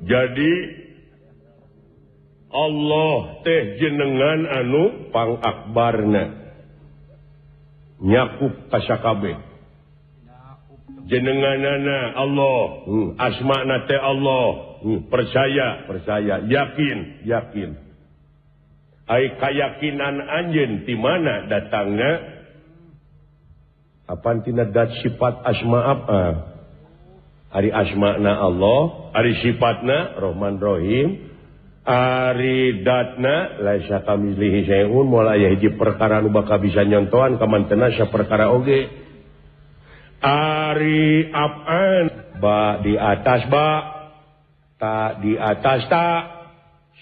Jadi Allah teh jenengan anu pangakbarna nyakup kasakabeh. Jenenganana Allah, asmana teh Allah, percaya, percaya, yakin, yakin. Ai kayakinan anjeun ti mana datangna? Apan tina dat sifat asma apa? Ari asmana Allah, ari sifatna Rahman Rahim. Ari datna laisa kamitslihi syai'un moal aya hiji perkara nu bakal bisa nyontohan kamantena saperkara oge. Ari apaan ba di atas ba, ta di atas ta,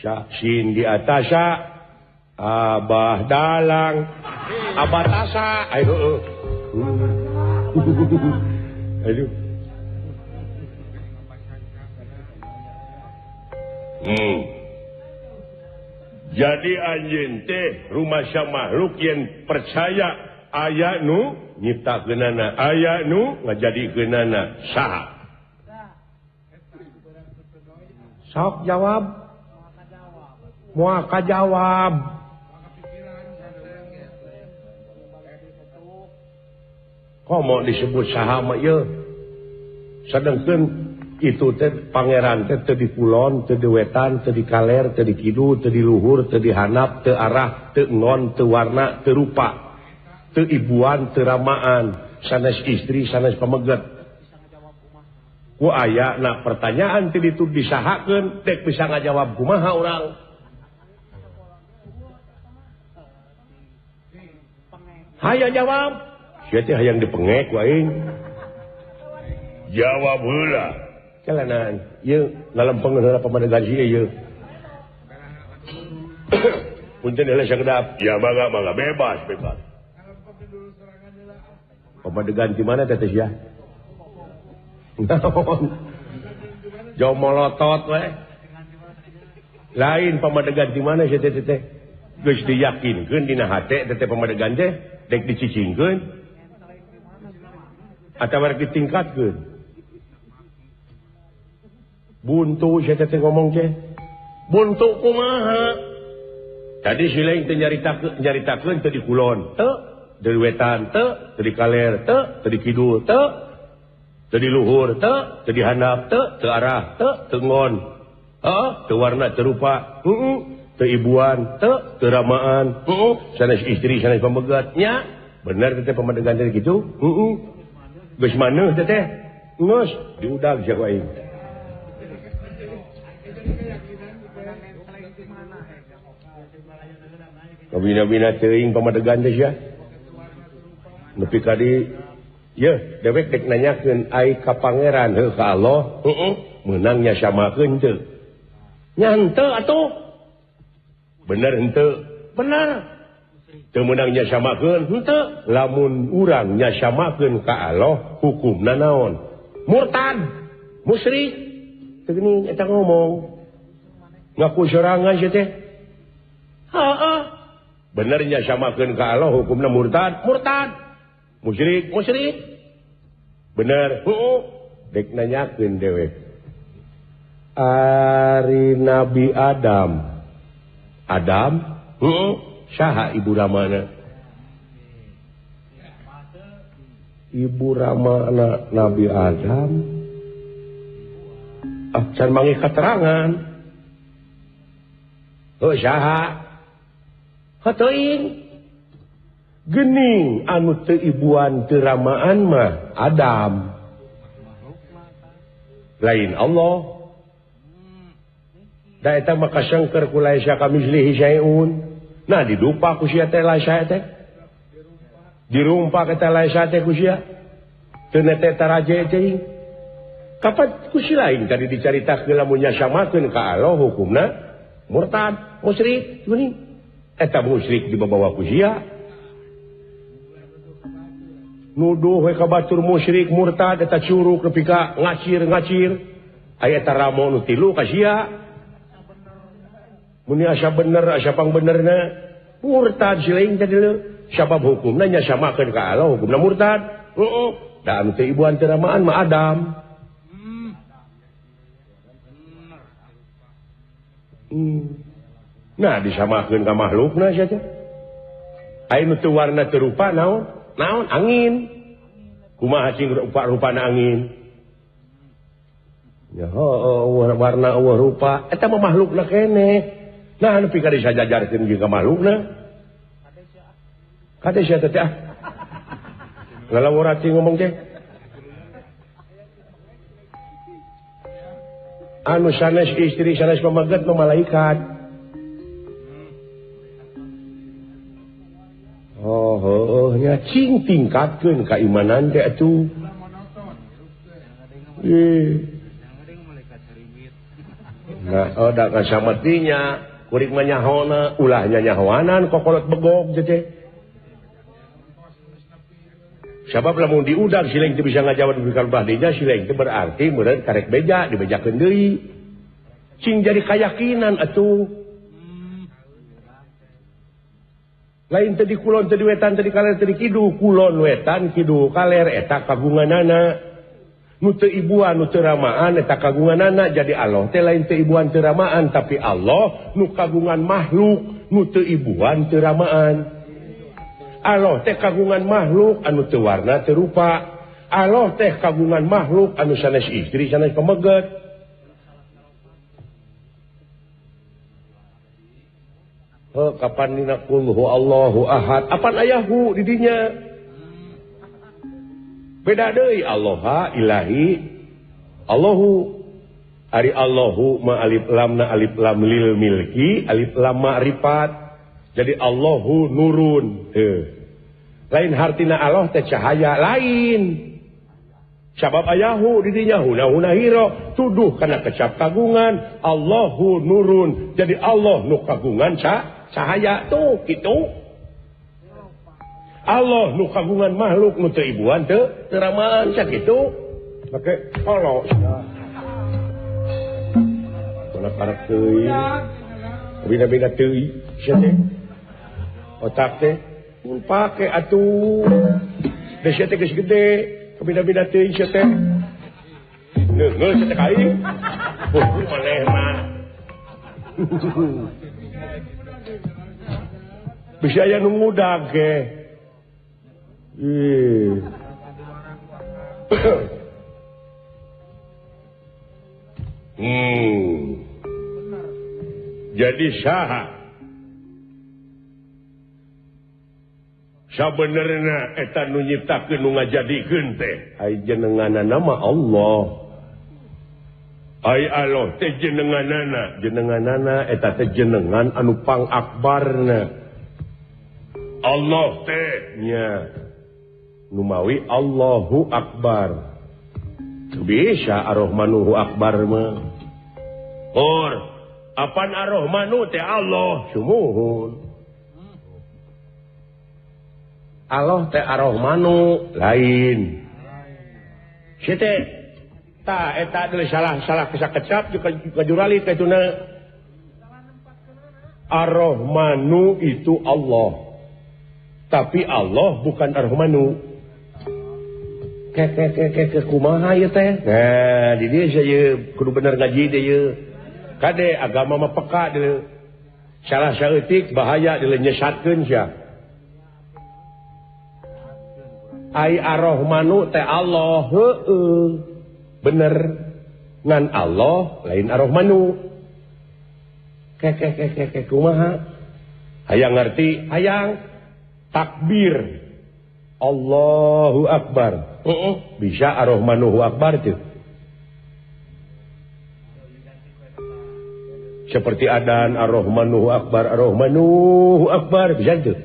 sya sin di atas sa, abah dalang abah tasa. Ayo aduh. Jadi anjeun teh rumasa makhluk yang percaya aya nu nyiptakeunana, aya nu ngajadikeunana saha? Sok jawab. Moal kajawab. Komo disebut saha mah ieu? Sedengkeun itu teh pangeran teh teu di kulon, teu di wetan, teu di kaler, teu di kidul, teu di luhur, teu di handap, teu arah, teu ngon, teu warna, teu rupa, teu ibuan, teu ramaan, sanes istri, sanes pameget. Ku aya na pertanyaan teu ditu disahakeun, dek bisa ngajawab kumaha urang. Hayang jawab. Sia teh hayang dipengek ku aing. Jawab heula. Jalanan, ieu ngalempeng heula pamadegan si ieu. Punten heula sakedap. Ya mangga mangga bebas bebas. Pamadegan di mana teh sia? Jauh molotot we. Lain pamadegan di mana sia teh teh? Geus diyakinkeun dina hate teh pamadegan teh dek dicicingkeun atawa rek ditingkatkeun. Buntu saya teh ngomong teh. Buntu kumaha? Tadi si lain teh nyaritakeun teh di kulon, teu, di wetan, teu, teu di kaler, teu, teu di kidul, teu, teu di luhur, teu, teu di handap, teu, teu arah, teu, teu ngon. Heeh, teu warna, teu rupa, heeh, teu ibuan, teu, teu ramaan, heeh, sanes istri, sanes pamegat nya. Bener teh pamadegan teh kitu? Heeh. Geus maneuh teh teh. Geus diudag sia ku aing. Kabina-bina teuing pamadegan teh sia. Nepi ka di yeuh dewek dek nanyakeun ai ka pangeran heuh ka Allah, heeh, meunang nya samakeun teu? Nya henteu atuh. Bener henteu? Bener. Teu meunang nya samakeun henteu. Lamun urang nya samakeun ka Allah, hukumna naon? Murtad, musyrik. Teu geuning eta ngomong. Ngaku sorangan sia teh. Heeh. Benernya samakeun ka Allah hukumna murtad, murtad. Musyrik, musyrik. Bener, heeh. Dek nanyakeun dewek. Ari Nabi Adam. Adam, heeh, saha ibu ramana? Ibu ramana Nabi Adam. Ah, can manggih keterangan. Heuh saha? Heuteung. Gening anu teu ibuan teu ramaan mah Adam. Lain Allah. Da eta mah kasangker ku laisa kamislihi syai'un. Nah didupa ku sia teh laisa teh. Dirumpak eta laisa teh ku sia. Teu nete taraje teh. Kapan ku si lain tadi dicaritakeun lamun nyasamakeun ka Allah hukumna murtad, musyrik, geuning. Eta musyrik dibawa ku sia. Nuduh we ka batur musyrik murtad eta curug nepi ka ngacir-ngacir. Aya eta ramo nu tilu ka sia. Mun asa bener asa pangbenerna murtad si lain tadi leu. Sabab hukumna nya samakeun ka Allah hukumna murtad. Heeh. Da anu teh ibuan teh ramaan mah Adam. Nah disamakeun ka makhlukna sia teh. Aya nu teu warna teu rupa naon? Naon angin. Kumaha cing rupa-rupana angin? Ya heuh warna eueuh rupa eta mah makhlukna keneh. Nah nepi ka disajajarkeun jeung ka makhlukna. Kade sia teh ah. Lalawara cing ngomong teh. Anu sanes istri sanes pameget mah malaikat. Oh heuh nya cing tingkatkeun kaimanan teh atuh. Nah, oh da kasamatinya kuring mah nyahona ulah nyanyahoanan kokolot begog teh. Sabab lamun diudag sileng teu bisa ngajawab dugi ka bahdinya sileng teh berarti meureun karek beja dibejakeun deui. Cing jadi kayakinan atuh. Lain teh di kulon teh di wetan teh di kaler teh di kidul, kulon wetan kidul kaler eta kagunganana. Nu teu ibuan nu teu ramaan eta kagunganana jadi Allah teh lain teu ibuan teu ramaan tapi Allah nu kagungan makhluk nu teu ibuan teu ramaan. Allah teh kagungan makhluk anu teu warna teu rupa. Allah teh kagungan makhluk anu sanes istri sanes pameget. Heuh kapan dina qul huwallahu ahad apan ayahu di dinya. Beda deui Allah ilahi Allahu ari Allahu ma alif lam na alif lam lil milki alif lam ma'rifat. Jadi Allahu nurun. Lain hartina Allah teh cahaya lain. Sabab ayahu di dinya huna-huna hiro tuduh kana kecap kagungan Allahu nurun. Jadi Allah nu kagungan cahaya tuh kitu. Allah nu kagungan makhluk nu teu ibuan teu teramaan sakitu. Make kolok. Mana karek teuing. Bina-bina teuing sia teh. Otak teh mun pake atuh. Da sia teh geus gede, kabina-bina teuing sia teh. Neungeul sia teh ka aing. Maneh mah. Bisa aya nu ngudag ge. Jadi saha sabenerna eta nu nyiptakeun nu ngajadikeun teh ai jenenganana mah Allah. Ai Allah teh jenenganana, jenenganana eta teh jenengan anu pangakbarna. Allah teh nya numawi Allahu Akbar. Teu bisa Ar-Rahmanuhu Akbar mah. Or apan Ar-Rahmanu teh Allah sumuhun. Allah teh Ar-Rahmanu lain. Si teh ta eta deui salah-salah kesakecap juga kajurali teh tuna. Ar-Rahmanu itu Allah. Tapi Allah bukan Ar-Rahmanu. Ke kumaha ieu teh? Nah, di dieu sia kudu bener ngaji teh ieu. Kade agama mah peka deui. Salah saeutik bahaya deui nyesatkeun sia. Ai Ar-Rahmanu teh Allah heueuh. Bener. Ngan Allah lain Ar-Rahmanu. Ke kumaha? Hayang ngerti, hayang takbir. Allahu Akbar. Bisa Ar-Rahmanuhu Akbar tuh. Seperti adan Ar-Rahmanuhu Akbar, Ar-Rahmanuhu Akbar, bisa tuh.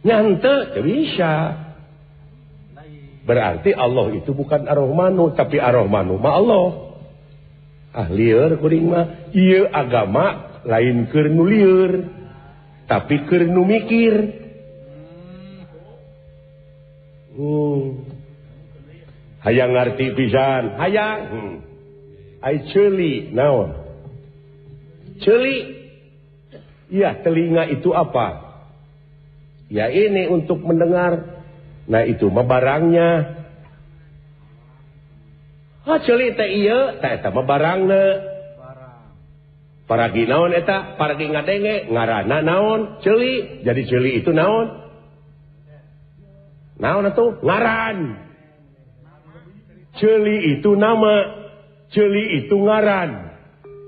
Nyante bisa. Berarti Allah itu bukan Ar-Rahmanu, tapi Ar-Rahmanu ma Allah. Ah lieur kuring mah, ieu agama lain keur nu lieur, tapi keur nu mikir. Hayang ngarti pisan, hayang. Ai ceuli naon? Ceuli. Iya, telinga itu apa? Ya ini untuk mendengar. Nah itu mah barangnya. Ah ceuli teh ieu, teh eta mah barangna. Paragi naon eta? Paragi ngadenge ngaranna naon? Ceuli. Jadi ceuli itu naon? Naon atuh? Ngaran. Ceuli itu nama, ceuli itu ngaran.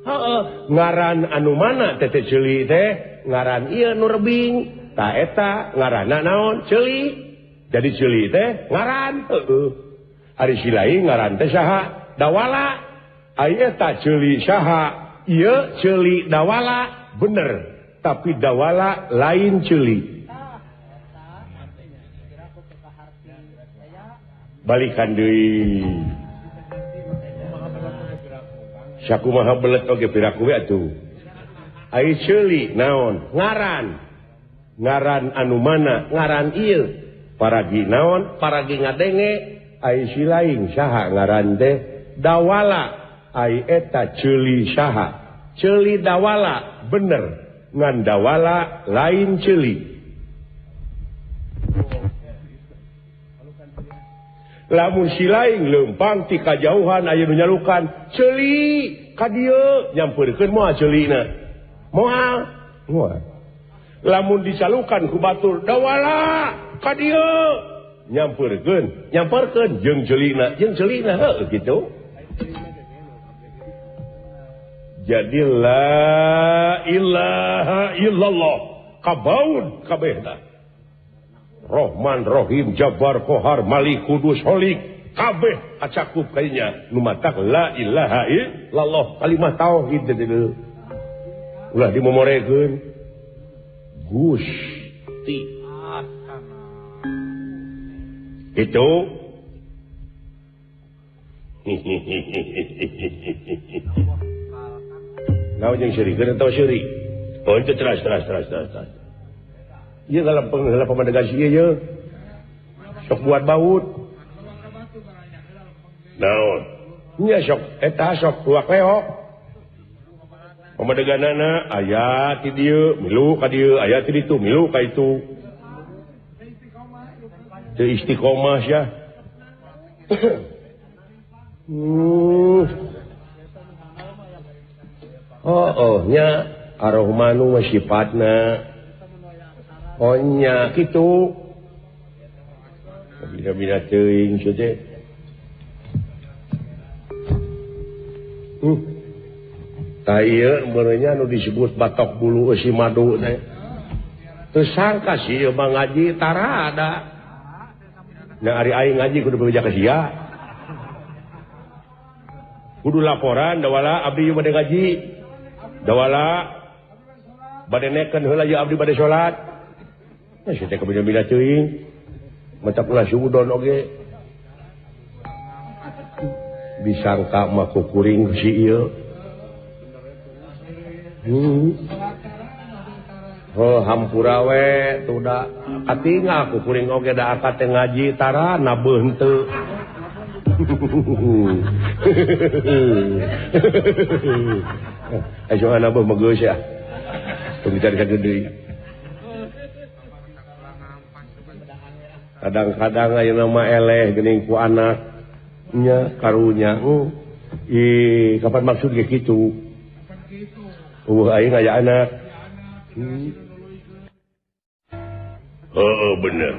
Heeh, ngaran anu mana teh ceuli teh? Ngaran ieu nu rebing. Ta eta ngaranna naon? Ceuli. Jadi ceuli teh ngaran. Heeh. Ari si lain ngaran teh saha? Dawala. Ari eta ceuli saha? Ieu ceuli dawala, bener. Tapi dawala lain ceuli. Balikan deui. Sakumaha belet oge piraku we atuh. Ai ceuli naon? Ngaran. Ngaran anu mana? Ngaran ieu. Paragi naon? Paragi ngadenge. Ai si lain saha ngaran teh? Dawala. Ai eta ceuli saha? Ceuli dawala, bener. Ngan dawala lain ceuli. Lamun si lain leumpang ti kajauhan aya nu nyalukan ceuli ka dieu nyampeurkeun moal ceulina. Moal. Moal. Lamun dicalukan ku batur dawala ka dieu nyampeurkeun, nyamperkeun jeung ceulina heuh kitu. Jadi la ilaha illallah kabaun kabehna. Rohman, Rohim, Jabbar, Kohar, Malik, Kudus, Holik, kabeh acakup kayaknya. Nu matak la ilaha illallah kalimah tauhid teh. Ulah dimomorekeun. Gusti. Itu. Naon jeung seurikeun atawa seurik? Oh, itu terus. Ieu kalau pamadegan si ieu sok buat baut. Naon? Nya sok eta sok luak leok. Pamadeganana aya ti dieu milu ka dieu, aya ti ditu milu ka itu. Teu istiqomah sia. Oh, nya Ar-Rahmanu mah sifatna. Oh nya kitu. Bina-bina teuing teh. Tah ieu meureunnya nu disebut batok bulu eusi madu teh. Teu sangka sih ieu mah ngaji tarada. Nya ari aing ngaji kudu bebeja ka sia. Kudu laporan dawala abdi ieu bade ngaji. Dawala bade nekeun heula ieu abdi bade salat. Nah, saya teh kabina-bina teuing. Mata ulah suudon oge. Disangka mah kukuring si ieu. Oh, hampura we tuh da katingal kukuring oge da akad teh ngaji tara nabeuh henteu. Ayo nabeuh mah geus ya. Tong dicari deui. Kadang-kadang ayeuna mah eleh geuning ku anaknya karunya. Ih, kapan maksud ge kitu? Eueuh aing aya anak. Heeh, bener.